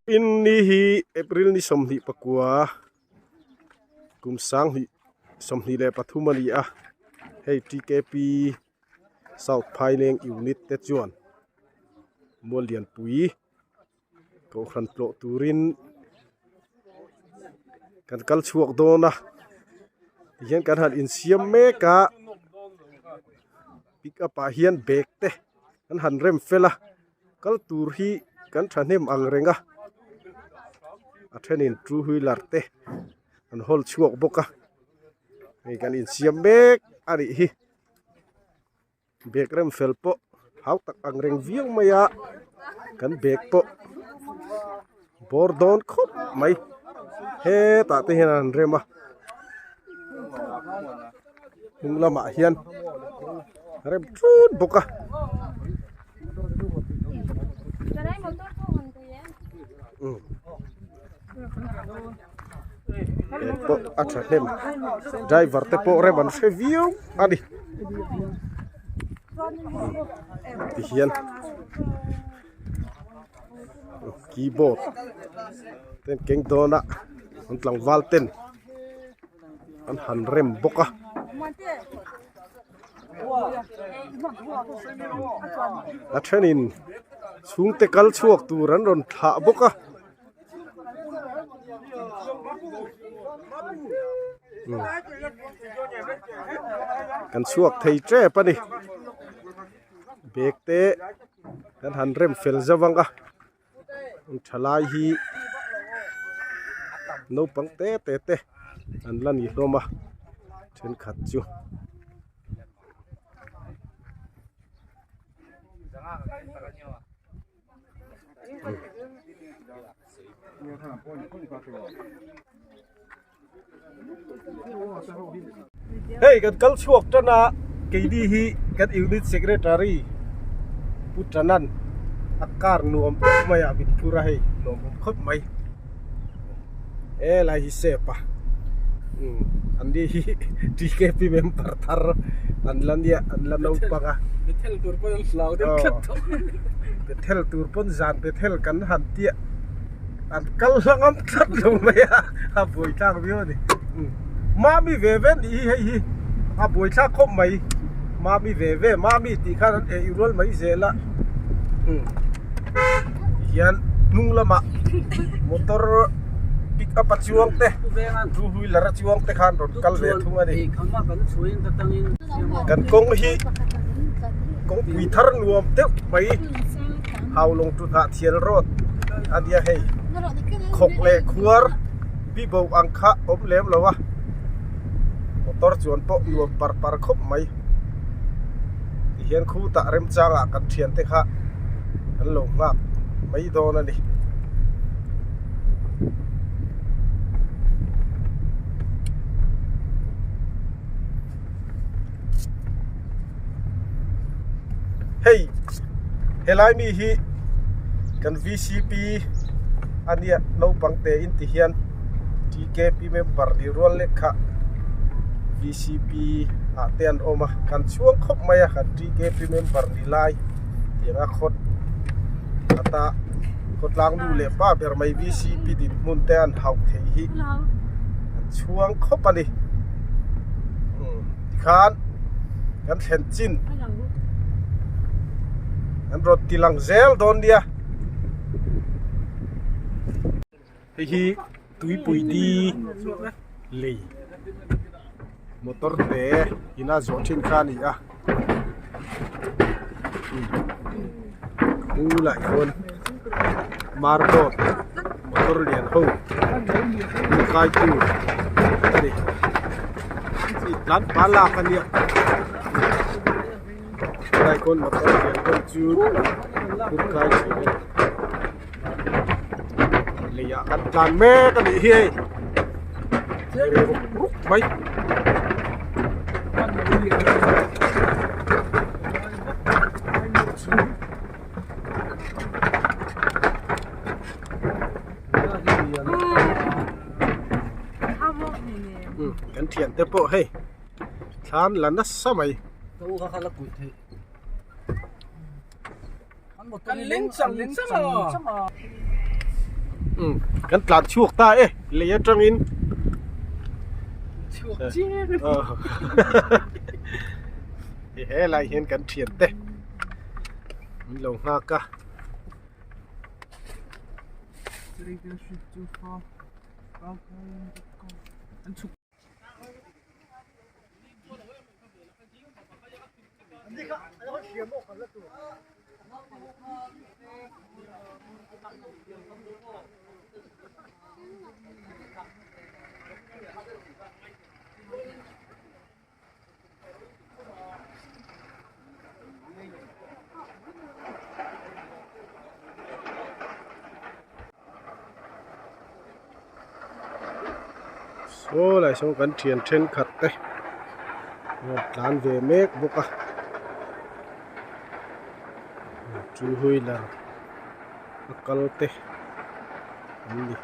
In ni hi April ni 29 kum sang 23 a ni a hei TKP South Phaileng unit te chuan Muallianpui kohhran tlawh turin kan kal chhuak dawn a tihian kan han insiam mek a pick up ah hian bag te an han rem fel a kal tur hi kan thahnem ang reng a a thenin two wheeler te an hawl chhuak bawk a hei kan insiam mek a nih hi. Bag rem fel pawh hau tak ang reng viau mai a kan bag pawh bawr dawn khawp mai hetah te hian an rem a hnung lamah hian rem thut bawk a. Bag pawh a thahnem driver te pawh rem an hre viau a ni tihian keyboard te an keng dawn a an tlangval ten an han rem bawk a. A thenin chhungte kal chhuak tur an rawn thlah bawk a. Kan chhuak thei tep a ni bag te kan han rem fel zauh ang a thalai hi naupang te te te an la ni hlawm a thenkhat chu. Hei kan kal chhuak tan a keini hi kan unit secretary Pu Tanan a car nuam tak mai ah min phur a hei lawmawm khawp mai helai hi sep a umm an ni hi TKP member thar an la nia an la naupang a. Bethel tur pawn zan Bethel kan han tiah an kal hla ngam tlat lo mai a a buaithlak viau a ni mami ve ve nih hi hei hi a buaithlak khawp mai mami ve ve mami tih khan an ei rual mai zel a tihian hnung lamah motor pick up a chuang te two wheeler a chuang te khan rawn kal ve thung a ni kan kawng hi. Kawngpui thar nuam deuh mai Haulawng tu hnah thial road a nia hei khawk leh khuar bibo ang kha awm lem lo a motor chuan pawh nuam par par khawp mai tihian khutah remchangah kan thiante kha an lo nghak mai dawn a ni. Hei helai mi hi kan VCP a nia naupang te in ti hian TKP member ni rual lek kha VCP ah te an awm a kan chhuang khawp mai a kan TKP member ni lai tiang a khawt ata khawtlang nu leh pa ber mai VCP dinhmun te an hauh theih hi an chhuang khawp a ni. Tikhan kan thlen chin an rawn ti lang zel dawn nia hei hi tuipui di lei motor te ina zawh thin kha a ni a bulah hian marboard motor lian ho kai tu a ni tlan pa lak a nia helai khawn motor lian ho chu phur kai thin a ni lei ah kan tlan mek a nih hi hei ruk ruk mai. Kan thian te pawh hei thlan la nasa mai. Umm kan tlan chhuak ta e lei atangin Chhuak chiang a ni. Hei helai hian kan thian te min lo nghak a. Saw lai sawn kan thian thenkhat te rawn tlan ve mek bawk a two wheeler a kal te an ni.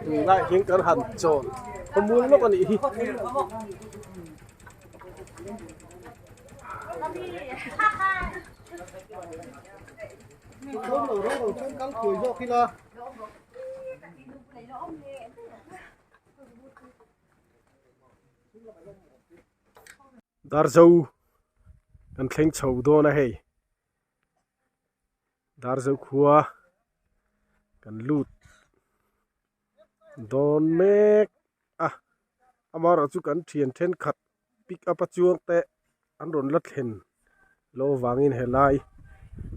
Tunlai hian kan han chawl khawmual lawk a nih hi. Darzo kan thleng chho dawn a hei Darzo khua kan lut dawn mek a amaherawh chu kan thian thenkhat pick up a chuang te an rawn la thlen loh avangin helai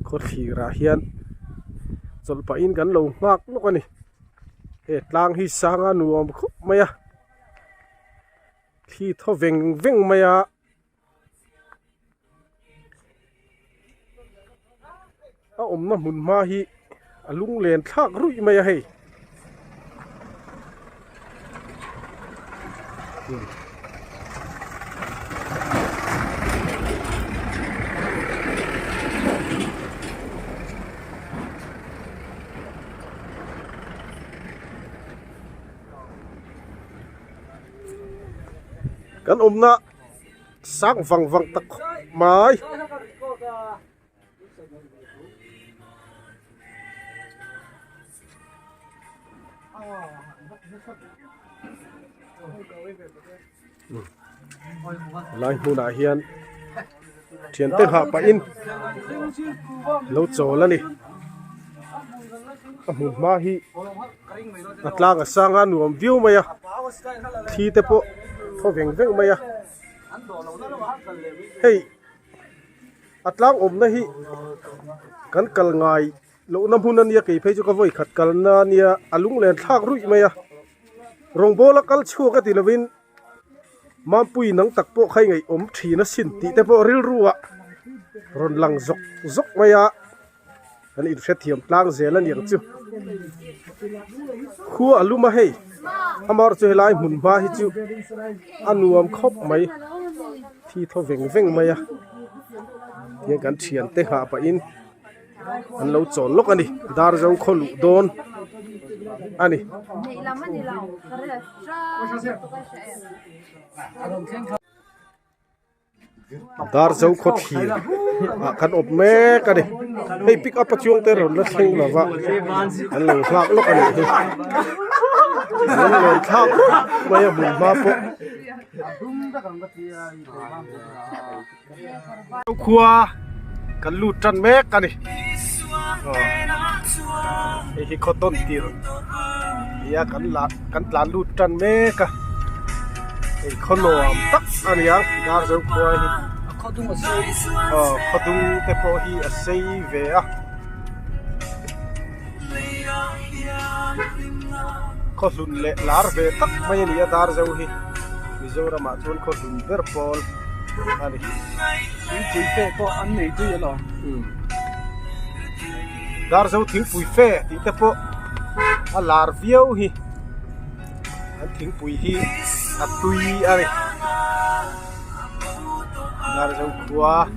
khawthlir ah hian chawlh pahin kan lo nghak lawk a ni he tlang hi sang a nuam khawp mai a thli thaw veng veng mai a. A awmna hmun hma hi a lunglen thlak ruih mai a hei. Kan awmna Sang vang vang tak khawp mai. Lai hmunah hian thiante nghah pahin lo chawl a ni. A hmun hma hi a tlang a sang a nuam viau mai a thli te pawh thaw veng veng mai a hei a tlang awmna hi kan kal ngai lohna hmun a nia kei phei chu ka vawi khat kalna a nia a lunglen thlak ruih mai a rawngbawl a kal chhuak a ti lovin Mampui nang tak pawh kha i ngaihawm thin asin tih te pawh rilru ah rawn lang zawk zawk mai a. Kan inhrethiam tlang zel a niang chu. Khua a lum a hei. Amaherawh chu helai hmun hma hi chu a nuam khawp mai. Thi thaw veng veng mai a. Tihian kan thiante nghah pahin an lo chawl lawk a ni. Darzo khaw luh dawn a ni. Darzo khawthlir ah kan awp mek a ni hei pick up a chuang te rawn la thleng lo va an lo nghak lawk a nih hi an rawn thlak rawih mai a hmun hma pawh khua kan lut tan mek a ni hei hi khaw tawn tir nia kan la kan tlan lut tan mek a hei khaw nuam tak a ni a Darzo khua hi aw khaw dung te pawh hi a sei ve a khaw hlun leh lar ve tak mai a ni a Darzo hi Mizoram ah chuan khaw hlun ber pawl a ni. Thingpui fe pawh an nei tui alawm. Darzo thingpui fe tih te pawh a lar viau hi an thingpui hi a tui a ni. Darzo khua.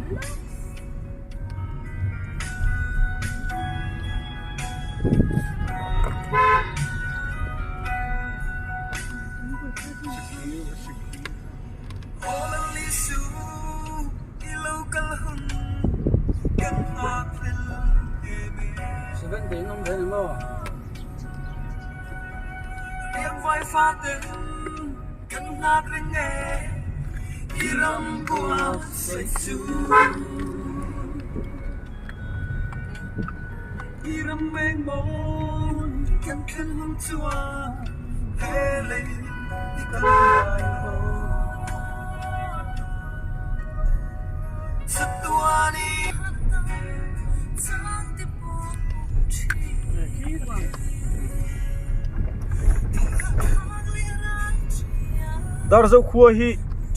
Darzo khua hi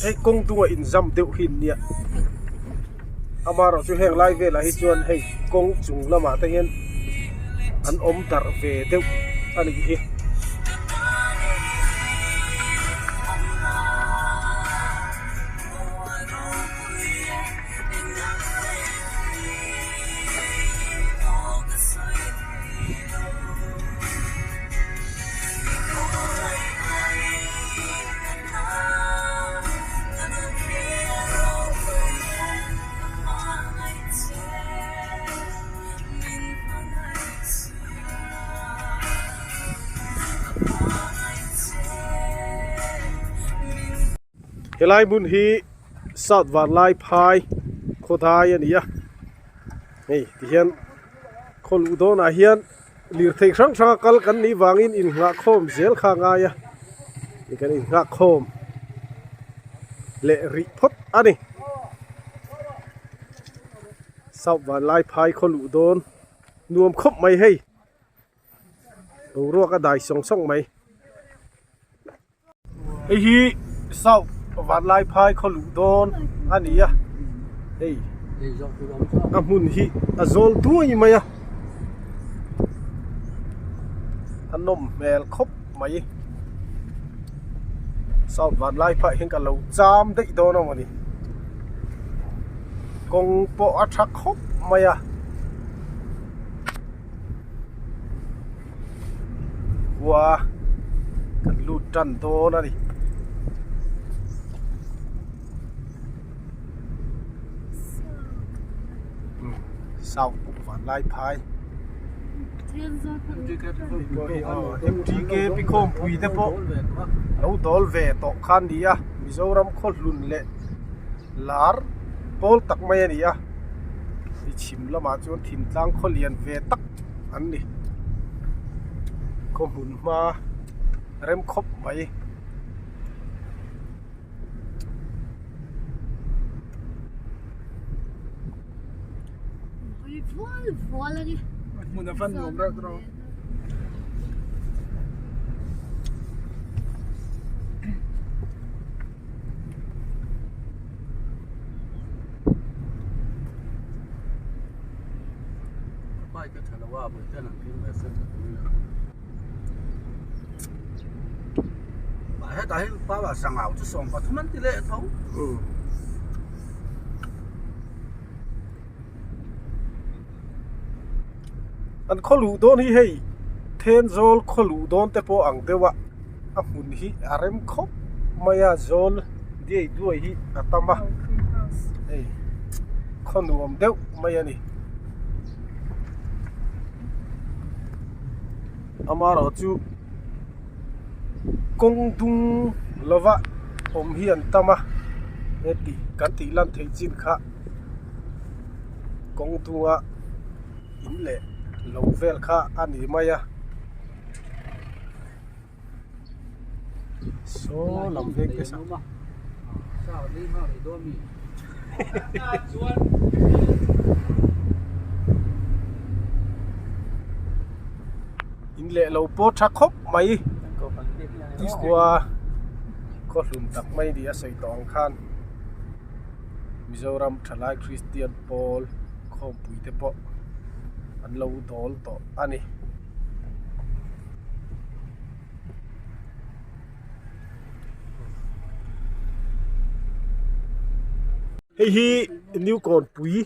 hei kawng dungah inzam deuh hi an nia amaherawhchu heng lai velah hi chuan hei kawng chung lamah te hian an awm darh ve deuh a nih hi. Helai hmun hi South Vanlaiphai khawdai a ni a hei tihian khaw luh dawnah hian lirthei hrang hrang a kal kan nih vangin innghahkhawm zel kha a ngai a ni kan innghahkhawm leh rih phawt a ni South Vanlaiphai khaw luh dawn nuam khawp mai hei boruak a dai sawng sawng mai. Hei hi South Vanlaiphai khaw luh dawn a ni a, hei a hmun hi a zawl duai mai a, a nawm hmel khawp mai. South Vanlaiphai hian ka lo cham daih dawn a mawni, kawng pawh a tha khawp mai a. Khua kan lut tan dawn a ni. South Vanlaiphai MTK pi khawmpui te pawh lo dawl ve tawh kha a ni a Mizoram khaw hlun leh lar pawl tak mai a ni a. Hei chhim lamah chuan thintlang khaw lian ve tak an ni khaw hmun hma rem khawp mai. Hmun a van nuam reuh tawh. Bike a tha lo a bawihten an phir ve se tha tur ila hetah hian power sangau chu 13 an ti leh tho An khaw luh dawn hi hei Thenzawl khaw luh dawn te pawh ang deuh a a hmun hi a rem khawp mai a zawl diai duai hi a tam a hei khaw nuam deuh mai a ni amaherawhchu kawng dung lova awm hi an tam a heti kan tih lan theih chin kha. Kawng dunga in leh lo vel kha a ni mai a saw lam veng te sak in leh lo pawh tha khawp mai khua khaw hlun tak mai ni a sawi tawh ang khan. Mizoram thalai Kristian pawl khawmpui te pawh an lo dawl tawh a ni. Hei hi New Kawnpui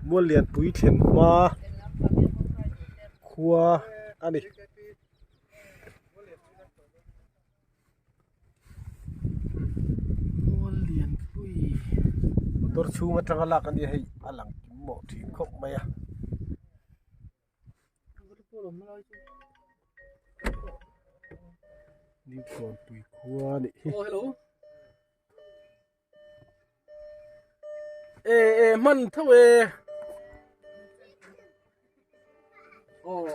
Muallianpui thlen hma khua a ni. Motor chhung atanga lak a nia hei a lang kim mawh thin khawp mai a. New Kawnpui khua a nih hi. E e hman tho e aw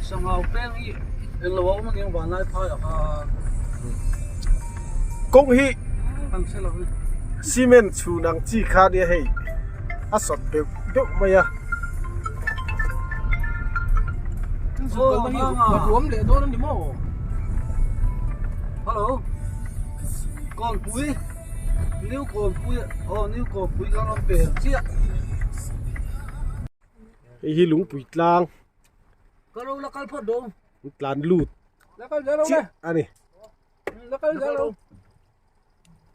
sangau peng hi englo a awm aniang vanlai phai ah khan kawng hi kan hre lo ni cement chhun ang chi kha ania hei a sawt deuh deuh mai a ruam leh dawn ani maw hello Kawnpui New Kawnpui aw New Kawnpui kan rawn pel chiah hei hi lungpui tlang ka ro la kal phawt dawn tlan lut la kal zel chiah ani la kal zel lo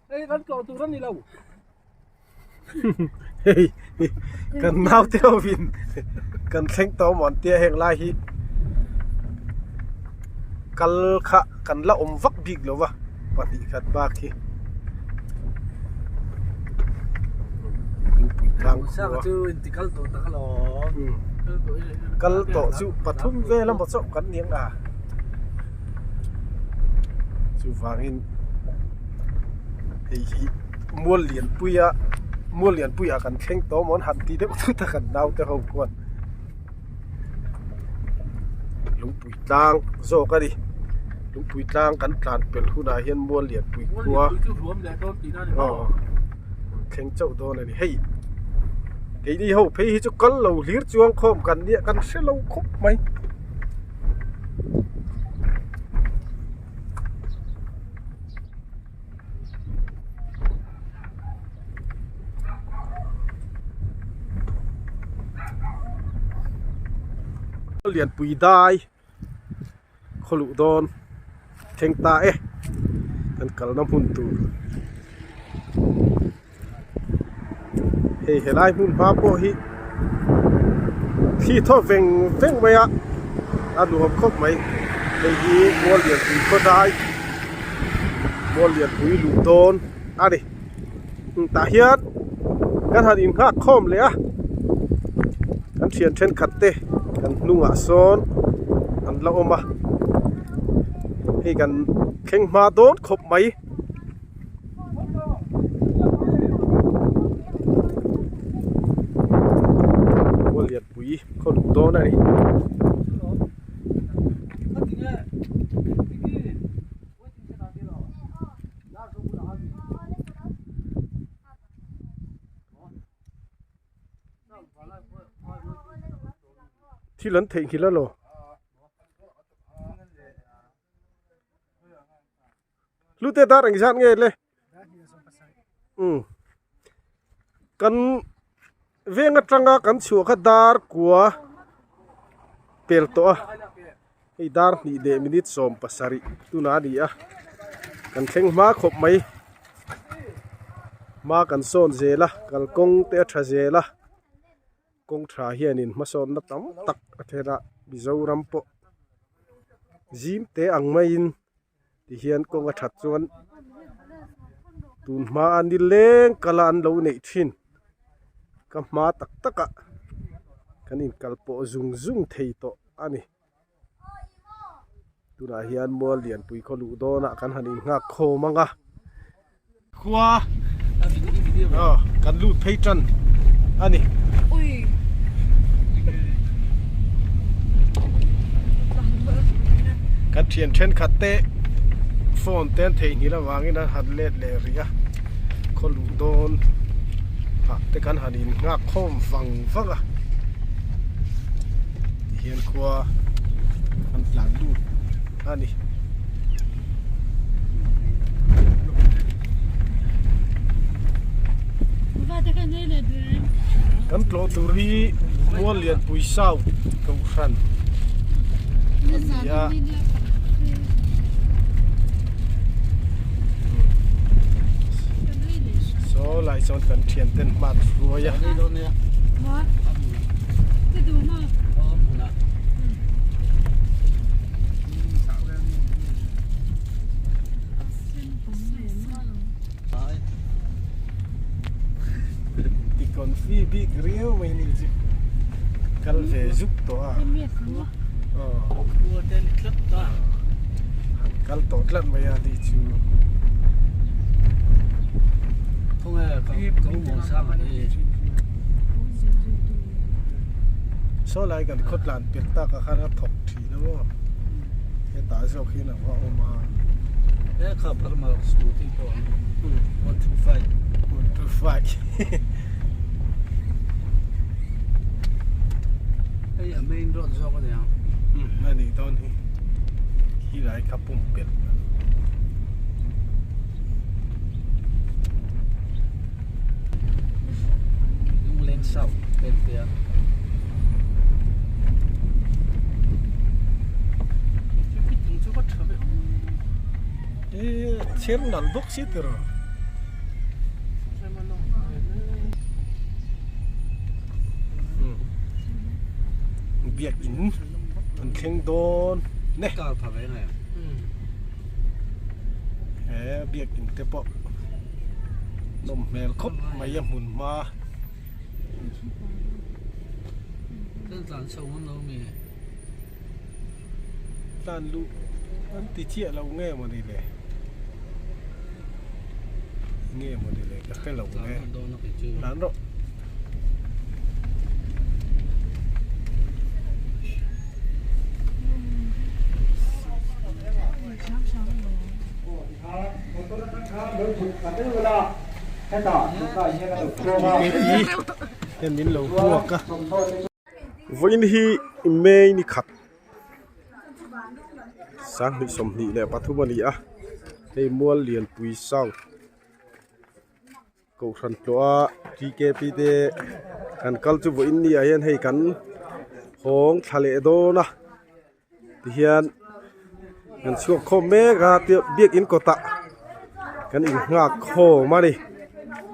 Hei kan tlawh tur a ni lo. Hei kan naute hovin kan thleng tawh maw an tia heng lai hi kal kha kan la awm vak bik lo va pahnih khat bak hi lungpui tlang khua chu inti kal tawh tak alawm kal tawh chu pathum vel emaw chauh kan ni ang a. Chuvangin hei hi mual lianpuia mual lianpuiah kan thleng tawh maw an han ti deuh thut a kan naute ho khuan lungpui tlang zawk a ni lungpui tlang kan tlan pelh hunah hian mual lianpui khua aw thleng chauh dawn a ni hei keini ho phei hi chu kal lo hlir chuang khawm kan nia kan hre lo khawp mai. Lianpui dai khaw luh dawn thleng ta e kan kalna hmun tur hei helai hmun hma pawh hi thli thaw veng veng mai a a nuam khawp mai hei hi mual lianpui khaw dai mual lianpui luh dawn a ni tah hian kan han inghak khawm leh a kan thian thenkhat te kan hnungah sawn an la awm a hei kan thleng hma dawn khawp mai. Mual lianpui khaw luh dawn a ni. Thil an theihnghilh a law. Hlute dar eng zat nge le umm kan veng atanga kan chhuah kha dar kua pel tawh a hei dar hnih leh minute 17 tunah a ni a kan thleng hma khawp mai hma kan sawn zel a kalkawng te a tha zel a kawng tha hianin hmasawnna tam tak a thlen a Mizoram pawh zim te ang maiin tihian kawng a that chuan tun hma a nileng kala an lo neih thin ka hma tak tak ah kan inkal pawh zung zung thei tawh a ni tunah hian mual lianpui khaw luh dawn ah kan han innghak khawm ang a khua aw kan lut phei tan a ni. Kan thian thenkhat te phone te an theihnghilh avangin an han let leh rih a khaw luh dawn ah te kan han in nghak khawm vang vang a tihian khua an tlan lut a ni. Kan tlawh tur hi Mual Lianpui South Kohhran a ni a. Saw lai sawn kan thian ten hma an hruai a. Ti confi bik riau mai ni chu kal ve zuk tawh a. Kal tawh tlat mai a ni chu. Saw lai kan khaw tlan piah tak ah khan a thawk thin a maw hetah zawk hian a va awm a. 125 Hei a main road zawk a niang. Umm a nih dawn hi. Khi lai kha pumpelh. Lungleng South pen te a. E chher nalh bawk si tiraw. Biak in an thleng dawn ne. He biak in te pawh nawm hmel khawp mai a hmun hma. Tlan luh an ti chiah lo nge maw ni le nge maw ni le ka hre lo nge tlan rawh. Hian min lo huak a vawiin hi May ni khat sanghnih 23 a ni a hei mual lianpui south kohhran tlawh a TKP te kan kal chu vawiin ni ah hian hei kan hawng thla leh dawn a tihian kan chhuak khawm mek a biakin kawtah kan innghak khawm a ni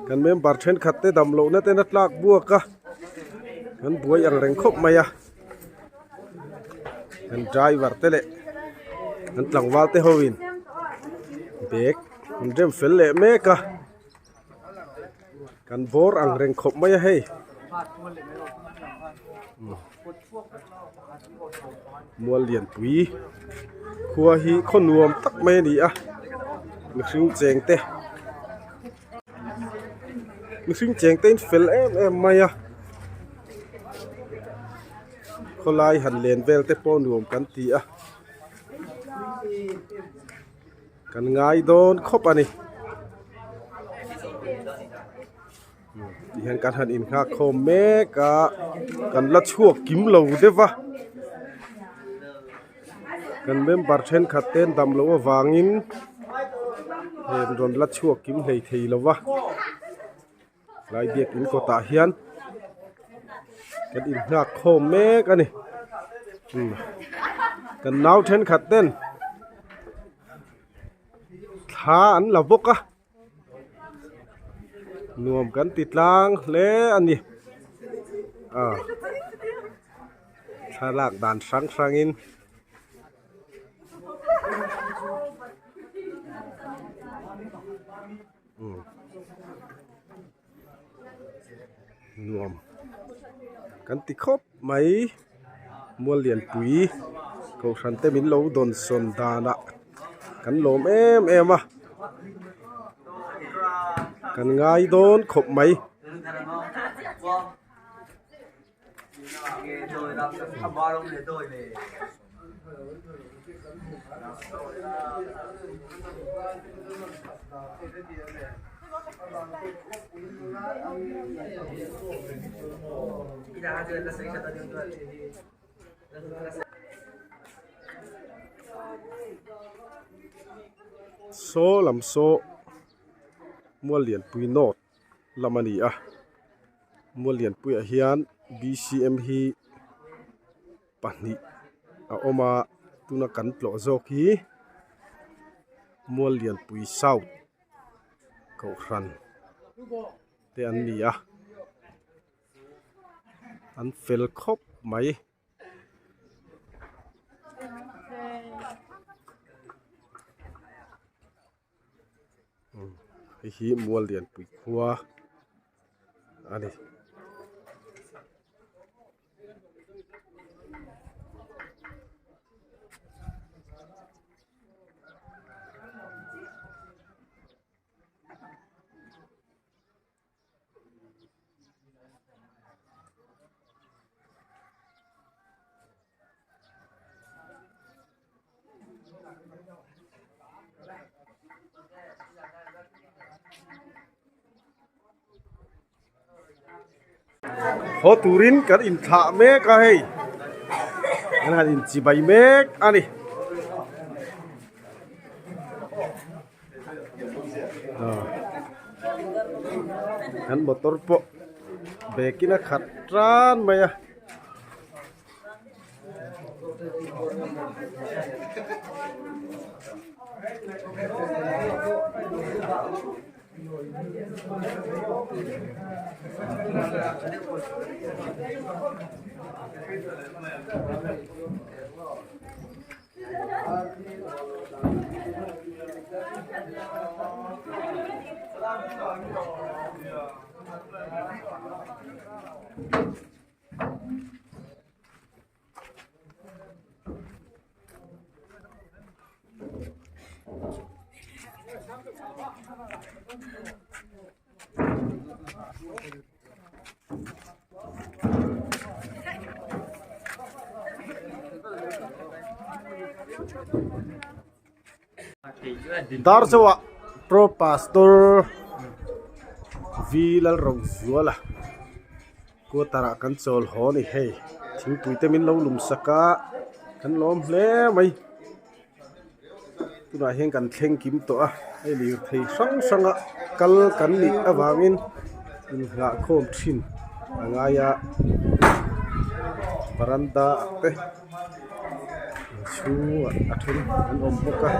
kan member thenkhat te dam lohna ten a tlak buak a kan buai ang reng khawp mai a kan driver te leh kan tlangval te ho in bag an rem fel leh mek a kan bawr ang reng khawp mai a hei mual lianpui khua hi khaw nuam tak mai a ni a mihring cheng te mihring cheng te in fel em em mai a khawlai han len vel te pawh nuam kan ti a kan ngai dawn khawp a ni tihian kan han innghak khawm mek a kan la chhuak kim lo deuh a kan member thenkhat te an dam loh avangin hei an rawn la chhuak kim hlei thei lo va lai biakin kawtah hian kan innghak khawm mek a ni kan nau thenkhat ten thla an la bawk a. Nuam kan ti tlang hle a ni ah thlalak dan hrang hrang in Nuam kan ti khawp mai mual lianpui kohhran te min lo dawn sawn danah kan lawm em em a kan ngai dawn khawp mai. Saw lam saw mual lianpui north lam a ni a mual lianpuiah hian B_C_M hi pahnih a awm a tuna kan tlawh zawk hi mual lianpui south kohhran. te an ni a an fel khawp mai. Hei hi mual lianpui khua a ni. Haw turin kan inthlah mek a hei an han inchibai mek a ni. Kan motor pawh bag in a khat tan mai a. Darzoa Pro Pastor V Lalrozuala quarter ah kan chawl haw a ni hei thingpui te min lo lum sak a kan lawm hle mai tunah hian kan thleng kim tawh a hei lirthei hrang hrang a kal kan nih avangin inngah khawm thin a ngai a varanda ah te inchhungah a then an awm bawk a.